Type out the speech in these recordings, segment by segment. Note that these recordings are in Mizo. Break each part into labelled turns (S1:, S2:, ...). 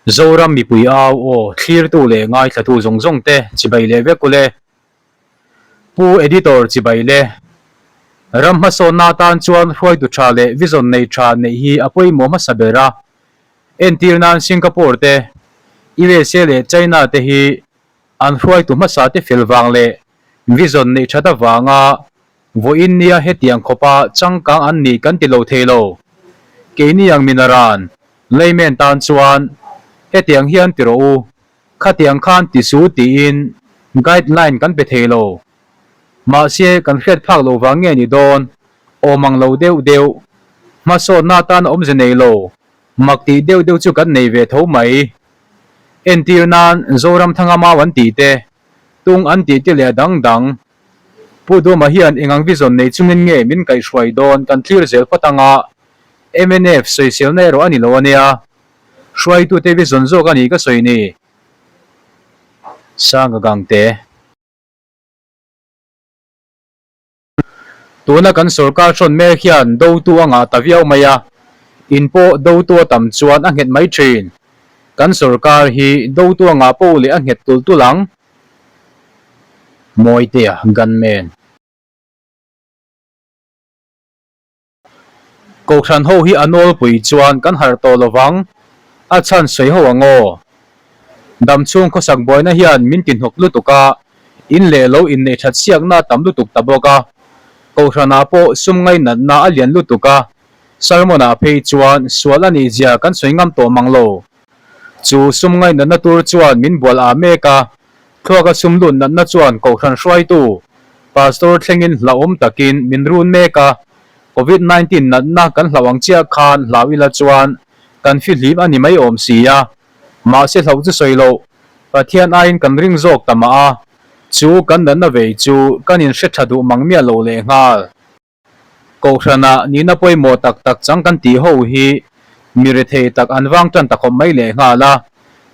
S1: Zoram mipui au aw thlirtu leh ngaithlatu zawng zawng te chibai leh vek ule. Pu Editor chibai le. Ram hmasawnna atan chuan hruaitu tha leh vision nei tha neih hi a pawimawh hmasa ber a. Entir nan Singapore te, USA leh China te hi an hruaitu hmasa te fel vang leh vision neih that avanga Vawiin nia hetiang khawpa changkang an ni kan ti lo thei lo. Keini ang minaran, layman tan chuan hetiang hian ti rawh u, khatiang khan ti su tiin guideline kan pe thei lo. Mahse kan hriat phak lo vang nge ni dawn, awm ang lo deuh deuh, hmasawnna tan awmze nei lo, mak tih deuh deuh chu kan nei ve tho mai. Entir nan Zoramthanga mau an tih te, tung an tih te leh a dang dang. Pu Duma hian eng ang vision nei chungin nge min kaihhruai dawn kan thlir zel phawt anga, mnf sawiselna erawh a ni lo ania. Hruaitute vision zawk a ni ka sawi ni. Sanga Gangte. Tuna kan sorkar hrawn mek hian dotu a ngah ta viau mai a, in pawh dotu a tam chuan a nghet mai thin. Kan sorkar hi dotu a ngah poh leh a nghet tulh tulh ang. Mawitea Gunman. Kohhran ho hi a nawlpui chuan kan harh tawh lovang, a chhan sawi ho ang aw. Damchhung khawsak buaina hian min ti hnawk lutuk a, in leh lo inneih that siakna a tam lutuk ta bawk a. Kohhranah pawh sum ngainatna a lian lutuk a, sermon-ah phei chuan sual a nih zia kan sawi ngam tawh mang lo. Chu sum ngainatna tur chuan min bual ah mek a, thluaka sum lut natna chuan kohhran hruaitu Pastor thlengin hlauhawm takin min run mek a, Covid 19 natna kan hlauh ang chiah khan hlau ila chuan kan fihlim a ni mai awm si a, mahse hlauh chu sawi loh Pathian aiin kan ring zawk ta mah a, chu kan natna vei chu kan inhre tha duh mang miah lo lehnghal. Kohhranah nihna pawimawh tak tak chang kan tih ho hi mi rethei tak an vang tan ta khawp mai leh nghal a,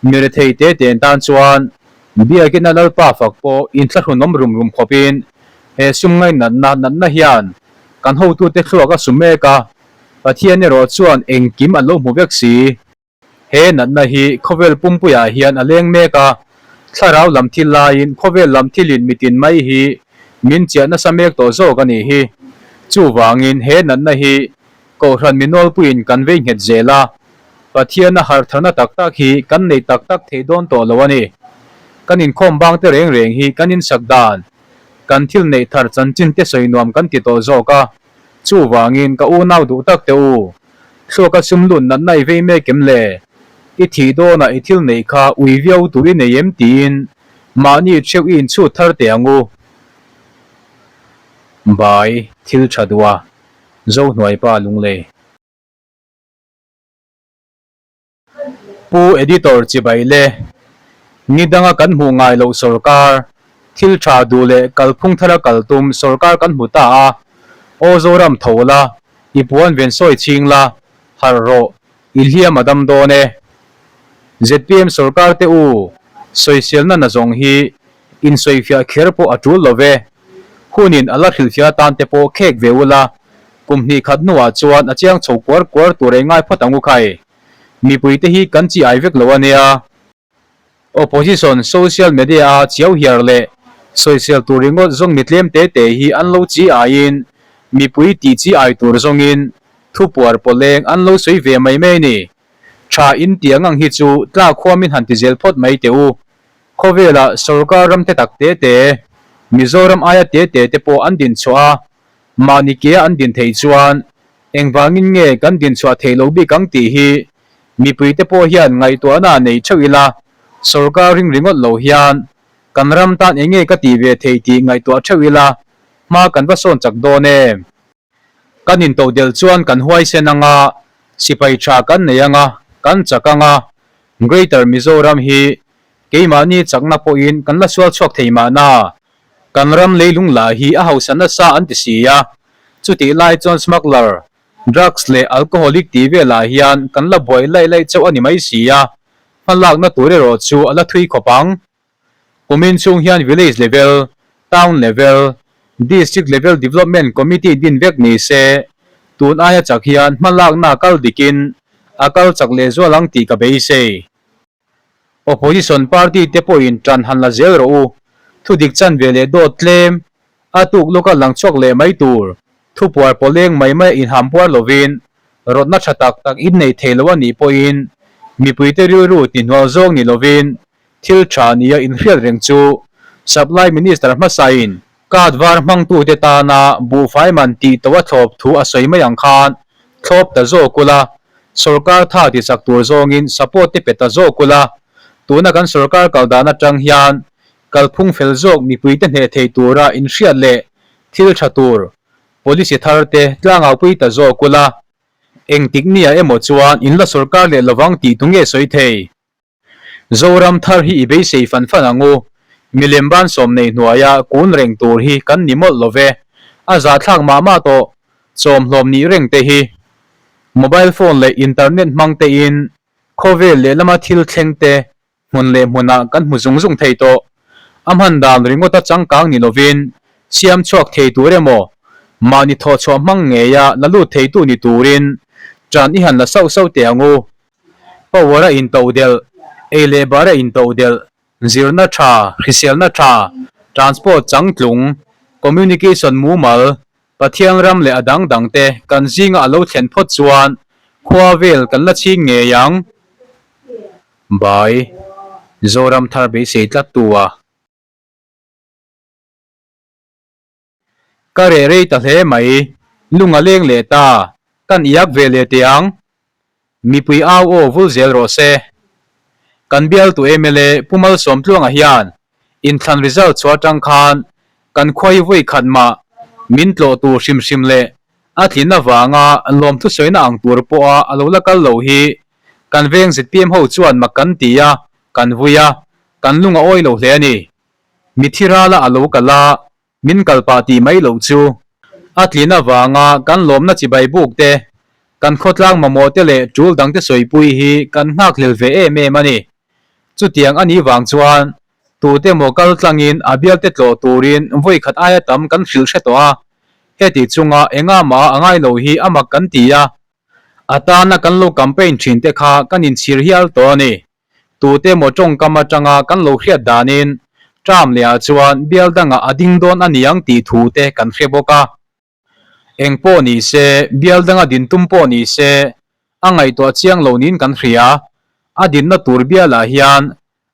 S1: mi rethei te ten tan chuan Biakina Lalpa fak pawh inthlahrunawm rum rum khawpin he sum ngainatna natna hian kan hotute thluak a su mek a, Pathian erawh chuan engkim an lo hmu vek si. He natna hi khawvel pumpuiah hian a leng mek a, thlarau lam thil laiin khawvel lam thilin mitin mai hi min chiah nasa mek tawh zawk a nih hi. Chuvangin he natna hi Kohhran mi nawlpuiin kan vei nghet zel a, Pathiana harhtharna tak tak hi kan nei tak tak thei dawn tawh lo a ni. Kan inkhawm bang te reng reng hi kan insak dan, kan thil neih thar chanchin te sawi nuam kan ti tawh zawk a, chuvangin ka unau duh tak te u, Thluaka sum lut natna i vei mek em le? I thih dawnah i thil neih kha ui viau tur i nei em tiin mahni theuh i inchhut thar teh ang u. Bai, thil tha duh a, Zohnuaipa Lunglei. Pu Editor chibai le, ni danga kan hmuh ngai loh sawrkar, thil tha duh leh kalphung thara kal tum sawrkar kan hmu ta a, aw Zoram tho la, I puan ven sawi chhing la, harh rawh, i hliam a dam dawn e. Zpm sorkar te u, sawiselna na zawng hi insawifiah kher pawh a tul lo ve. Hunin a la hrilhfiah atan te pawh khek ve ula, kum hnih khat hnuah chuan a chiang chho kuar kuar tur ei ngai phawt ang u khai. Mipui te hi kan chi ai vek lo a nia. Opposition social media a chiau hiar leh sawisel tur ringawt zawng mi tlem te te hi an lo chi aiin mipui tih chi ai tur zawngin thupuar pawleng an lo sawi ve mai mai ni. Tha in tiang ang hi chu tlak huamin han ti zel phawt mai teh u. Khawvelah sorkar ram te tak te te, Mizoram aia te te te pawh an din chhuah a, mahni kea an din theih chuan engvangin nge kan din chhuah theih loh bik ang tih hi Mipuite pawh hian ngaihtuahna nei theuh ila, sorkar ring ringawt lo hian kan ram tan eng nge ka tih ve thei tih ngaihtuah theuh ila, hma kan va sawn chak dawn em? Kan intodelh chuan kan huaisen anga, sipai tha kan nei anga, kan chak anga, Greater Mizoram hi keimahni chakna pawhin kan la sual chhuak thei mahna, kan ram leilung lah hi a hausa nasa an ti si a, chutih lai chuan smuggler Drugs leh alcoholic tih velah hian kan la buai laih laih chauh a ni mai si a, hmalakna tur erawh chu a la thui khawp ang. Kumin chhung hian Village level, Town level, District level Development Committee din vek ni se, tun aia chak hian hmalakna a kal dikin a kal chak lehzual ang tih ka beisei. Opposition party te pawhin ṭan han la zel rawh u. Thudik chanve leh dawt tlem, a tuk lawka lang chhuak leh mai tur, thupuar pawleng mai mai a inham puar lovin, rawtna ṭha tak tak in nei thei lo a nih pawhin mipuite rilru tihnual zawng ni lovin thil ṭha nia inhriat reng chu Supply Minister hmasain Card var hmangtute tana buhfai man tih tawh a thlawp thu a sawi mai ang khan thlawp ta zawk ula, sorkar tha ti chak tur zawngin support te pe ta zawk ula, tuna kan sorkar kal dan atang hian kalphung fel zawk mipuite hneh thei tura inhriat leh thil tha tur policy thar te tlangaupui ta zawk ula, engtik nia emaw chuan in la sorkar leh lovang tih tu nge sawi thei? Zoram thar hi i beisei fan fan ang u. Milem ban sawm nei hnuaia kun reng tur hi kan ni mawlh lo ve. A zahthlak mah mah tawh chawmhlawm nih reng te hi. Mobile phone leh internet hmang tein khawvel lehlama thil thleng te hmun leh hmunah kan hmu zung zung thei tawh. A hman dan ringawta changkang ni lovin siam chhuak thei tur emaw mahni thawhchhuah hmang ngeia la lut theitu ni turin ṭan i han la sauh sauh teh ang u. Power a intoh delh, ei leh bar a intoh delh, zirna tha, hriselna tha, transport changtlung, communication mumal, Pathian ram leh a dang dang te kan zinga a lo thlen phawt chuan khua vel kan la chhing ngei ang. Bai, Zoram thar beisei tlat tu a. Ka reh rei ta hle mai, lung a leng leh ta, kan iak ve leh teh ang. Mipui au aw vul zel rawh se. Kan bialtu mla Pu Malsawmtluanga hian inthlan result chhuah atang khan kan khuai vawi khat mah min tlawh tur hrim hrim leh a tlin avanga lawmthu sawina ang tur pawha a lo la kal lo hi kan veng zpm ho chuan mak kan ti a, kan vui a, kan lung a awi lo hle a ni. Mithi rala a lo kal a, min kal pah tih mai loh chu. A tlin avanga kan lawmna chibai buk te, kan khawtlang mamawh te leh tul dang te sawipui hi kan nghakhlel ve em em a ni. Chutiang a nih vang chuan tute maw kal tlangin a bialte tlawh turin vawi khat aia tam kan hrilh hre tawh a, heti chunga enga mah a ngai lo hi a mak kan ti a, a tana kan lo campaign thin te kha kan inchhir hial tawh a ni. Tute maw tawngkam atanga kan lo hriat danin term lehah chuan bial dangah a ding dawn a niang tih thu te kan hre bawk a. Eng pawh ni se, bial danga din tum pawh ni se, a ngaihtuah chiang lo niin kan hria. A dinna tur bialah hian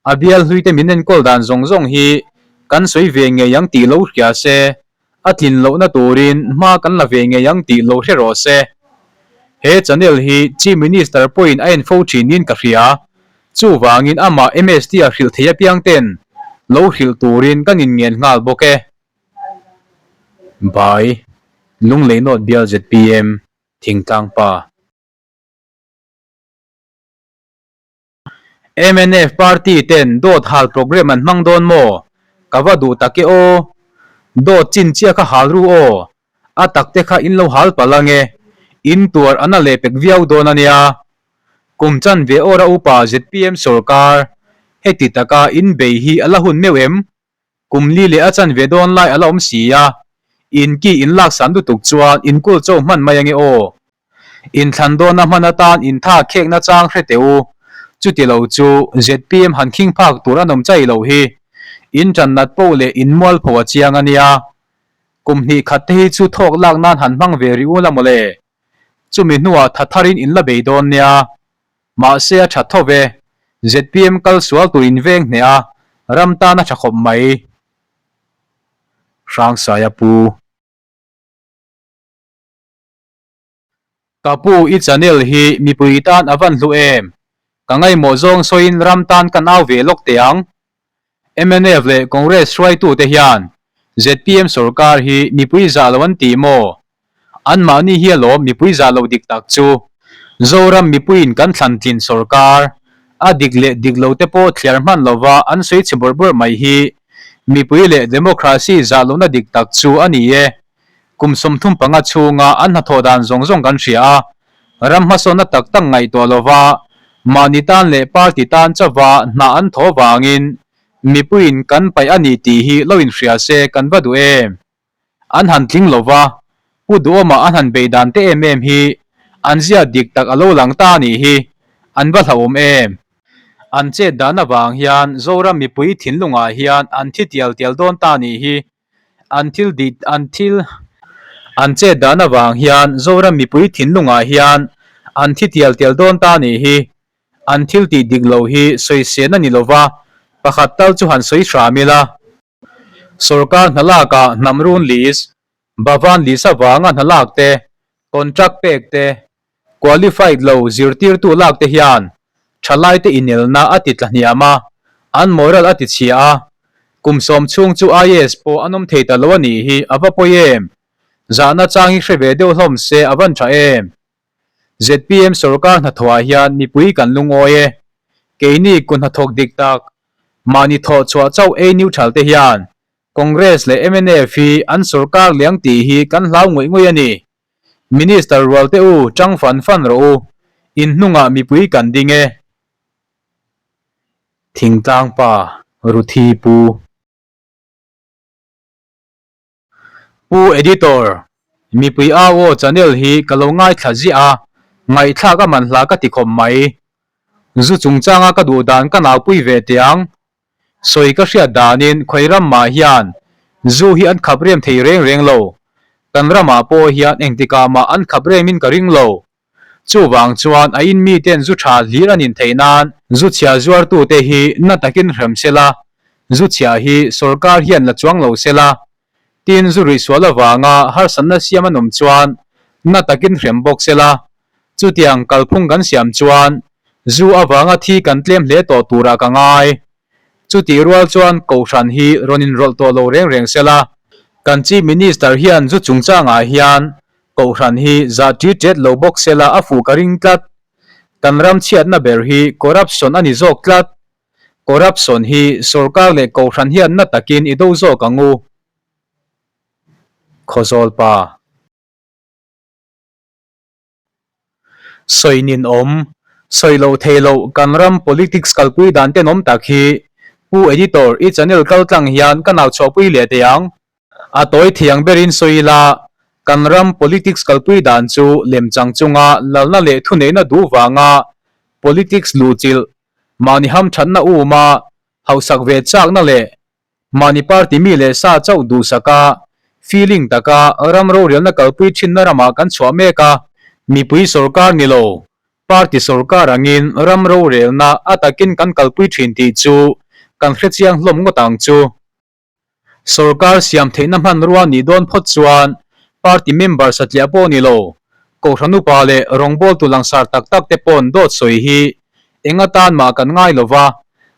S1: a bial hluite min enkawl dan zawng zawng hi kan sawi ve ngei ang tih lo hria se, A tlin lohna turin hma kan la ve ngei ang tih lo hre rawh se. He channel hi Chief Minister pawhin a en fo thinin ka hria. Chuvangin amah MST a hrilh thei apiang ten lo hrilh turin kan inngen nghal bawk e. By, Lunglei North Bial zpm, Thingtlang Pa. Mnf party ten dawt hal programme an hmang dawn maw? Ka va duh tak e aw. Dawt chin chiah kha hal ru aw. A tak te kha in lo hal palh ange. In tuar a na leh pek viau dawn a nia. Kum chan ve awra upa zpm sawrkar heti taka in bei hi a la hun meuh em? Kum li leh a chan ve dawn lai a la awm si a, in ki in lak san lutuk chuan in kul cho hman mai ange aw. Inthlan dawnna hman atan in tha khekna chang hre teh u. Chuti lo chu zpm han khing phak tur an awm chai loh hi. In tan nat poh leh in mualpho a chiang a nia. Kum hnih khat te hi chu thawk lak nan han hmang ve rih u la mawle. Chumi hnuah tha tharin in la bei dawn nia. Mahse a tha tho ve. Zpm kal sual tur in veng hneh a, ram tan a tha khawp mai. Hrangsaia pu. Ka pu i channel hi mipui tan a van hlu em? Ka ngaihmawh zawng sawiin ram tan kan au ve lawk teh ang. Mnf leh Congress hruaitute hian zpm sorkar hi mipui zah lo an ti maw? Anmahni hi alawm mipui zah lo dik tak chu. Zoram mipuiin kan thlan tlin sorkar, a dik leh dik lo te pawh thliar hman lova an sawi chhe bawrh bawrh mai hi mipui leh democracy zah lohna dik tak chu a ni e. Kum 35 chhunga an hnathawh dan zawng zawng kan hria a, ram hmasawnna tak tak ngaihtuah lova mahni tan leh party tan chauha hna an thaw vangin mipuiin kan paih a ni tih hi lo inhria se kan va duh em? An han tling lova, Pu Duhawma an han bei dan te em em hi an zia dik tak a lo lang ta a nih hi, an va hlauhawm em? An chet dan avang hian Zoram mipui thinlungah hian an thi tial tial dawn ta nih hi. An thil dih an thil an chet dan avang hian Zoram mipui thinlungah hian an thi tial tial dawn ta nih hi. An thil tih dik lo hi sawisên a ni lo va, pakhat tal chu han sawi hram ila. Sorkar hna lakah hnam run list, Bhavan list avanga hna lak te, contract pek te, qualified lo zirtirtu lak te hian thalaite inelna a ti tlahniam a, an moral a ti chhia a, kum sawm chhung chu IAS pawh an awm thei ta lo a nih hi a va pawi em? Zahna chang hi hre ve deuh hlawm se a van tha em? Zpm sorkar hnathawhah hian mipui kan lungawi e. Keini kut hnathawk dik tak, mahni thawh chhuah chauh ei neutral te hian Congress leh mnf hi an sorkar liang tih hi kan hlau ngawih ngawih a ni. Minister rual te u tang fan fan rawh u, in hnungah mipui kan ding e. Thingtlang pa Ruthi Pu. Pu Editor, mipui au aw channel hi ka lo ngaithla ziah a, ngaihthlak a man hla ka ti khawp mai. Zu chungchanga ka duh dan ka naupui ve teh ang. Sawi ka hriat danin khawi ram mah hian zu hi an khap rem thei reng reng lo. Kan ramah pawh hian engtikah mah an khap remin ka ring lo. Chuvang chuan a in miten zu tha hlir an in theih nan zu chhia zuartute hi na takin hrem se la, zu chhia hi sorkar hian la chuang lo se la, tin zu ruihsual avanga harsatna siam an awm chuan na takin hrem bawk se la, chutiang kalphung kan siam chuan zu avanga thi kan tlem hle tawh turah ka ngai. Chutih rual chuan Kohhran hi rawn inrawlh tawh lo reng reng se la, kan Chief Minister hian zu chungchangah hian Kohhran hi zah ṭi ṭet lo bawk se la a fuh ka ring tlat. Kan ram chhiatna ber hi corruption a ni zawk tlat. Corruption hi sorkar leh Kohhran hian na takin i do zawk ang u. Khawzawl pa. Sawi nin awm, sawi loh thei loh kan ram politics kalpui dan tenawm tak hi Pu Editor i channel kal tlang hian ka nau chhuahpui leh teh ang. A tawi thiang berin sawi ila, kan ram politics kalpui dan chu lemchang chunga lalna leh thuneihna duh vanga politics luhchilh, mahni hamthatna uma hausak ve chakna leh Mahni party mi leh sa chauh duhsak a, feeling taka ram rorelna kalpui thinna ramah kan chhuah mek a, mipui sorkar ni lo, party sorkar angin ram rorelna a takin kan kalpui thin tih chu kan hrechiang hlawm ngawt ang chu. Sorkar siam theihna hmanrua nih dawn phawt chuan party member satliah pawh ni lo, Kohhran upa leh rawngbawltu langsar tak tak te pawn dawt sawi hi Eng atan mah kan ngai lo va,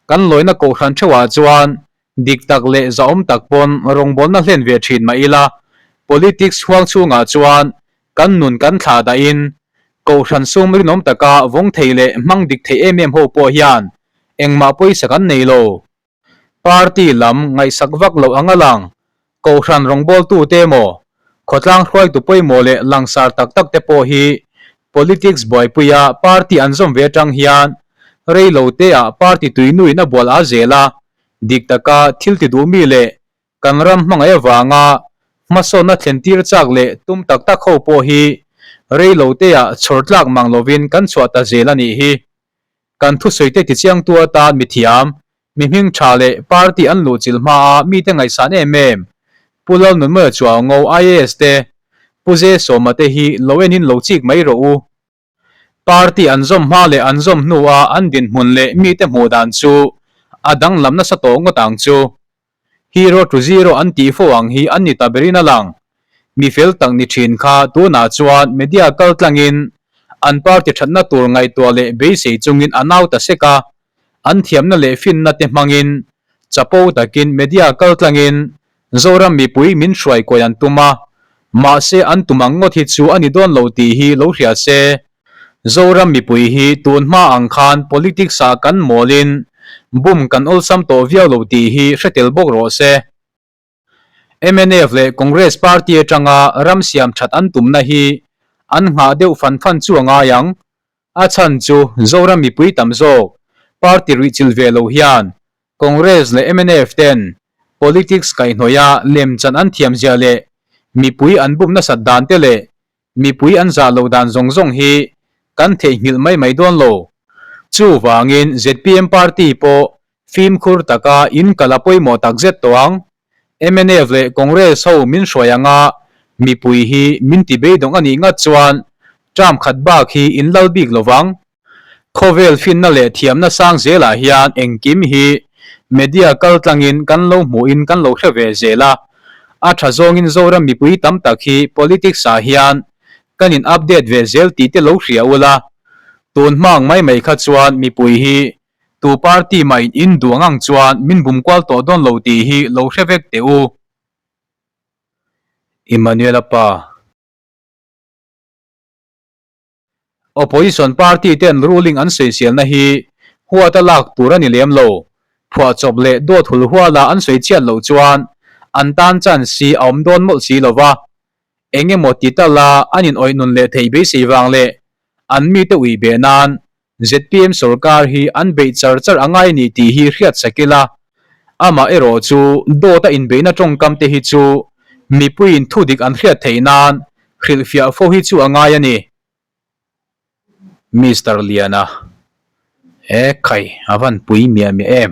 S1: kan lawina kohhran theuhah chuan dik tak leh zahawm tak pawn rawngbawlna hlen ve thin mah ila, politics huang chhungah chuan kan nun kan thlah dahin kohhran sum rinawm taka vawng thei leh hmang dik thei em em ho pawh hian engmah pawisa kan nei lo. Party lam ngaihsak vak loh ang a lang. Kohhran rawngbawltute emaw, khawtlang hruaitu pawimawh leh langsar tak tak te pawh hi politics buaipuia party an zawm ve atang hian rei lo teah party tuinuin a bual a zel a, dik taka thil ti duhmi leh kan ram hmangaih avanga hmasawnna thlentir chak leh tum tak tak ho pawh hi rei lo teah chhawr tlak mang lovin kan chhuah ta zel a nih hi. Kan thusawite tichiangtu atan mithiam, mi hming tha leh party an luhchilh hmaa mite ngaihsan em em, Pu Lalnunmawia Chuaungo IAS te, Pu Ze Sawma te hi lo enin lo chik mai rawh u. Party an zawm hma leh an zawm hnua an dinhmun leh mite hmuh dan chu a danglam nasa tawh ngawt ang chu. Hero to zero an tih fo ang hi an ni ta berin a lang. Mi fel tak ni thin kha tunah chuan media kal tlangin an party thatna tur ngaihtuah leh beisei chungin a nau ta sek a, an thiamna leh finna te hmangin chapo takin media kal tlangin Zoram mipui min hruai kawi an tum a, mahse an tum ang ngawt hi chu a ni dawn lo tih hi lo hria se. Zoram mipui hi tun hma ang khan politics ah kan mawlin bum kan awlsam tawh viau lo tih hi hre tel bawk rawh se. Mnf leh Congress party atanga ram siam that an tumna hi an nghah deuh fan fan chu a ngai ang. A chhan chu Zoram mipui tam zawk party ruihchilh ve lo hian Congress leh mnf ten politics kaihhnawih a lemchan an thiamzia leh mipui an bum nasat dan te leh Mipui an zah loh dan zawng zawng hi kan theihnghilh mai mai dawn lo. Chuvangin zpm party pawh fimkhur taka in kal a pawimawh takzet tawh ang. Mnf leh Congress ho min hruai anga mipui hi min ti beidawng a nih ngat chuan term khat bak hi in lal bik lovang. Khawvel finna leh thiamna sang zelah hian engkim hi media kal tlangin kan lo hmuhin kan lo hre ve zel a. A tha zawngin Zoram mipui tam tak hi politics ah hian kan in update ve zel tih te lo hria ula. Tun hmang mai mai kha chuan mipui hi tu party mah in in duh ang ang chuan min bum kual tawh dawn lo tih hi lo hre vek teh u. Emmanuel-a pa. Opposition party ten ruling an sawiselna hi huat a lak tur a ni lem lo. Phuahchawp leh dawt hul huala an sawi chiat loh chuan an tan chance hi a awm dawn mawlh si lo va. Eng emaw ti tala an inawih nun leh theih beisei vang leh an mite ui beh nan zpm sorkar hi an beih char char a ngai ni tih hi hriat sak ila. Amah erawh chu dawt a inbeihna tawngkam te hi chu mipuiin thudik an hriat theih nan hrilhfiah fo hi chu a ngai a ni. Mister Liana, E khai, a van pui miah miah em?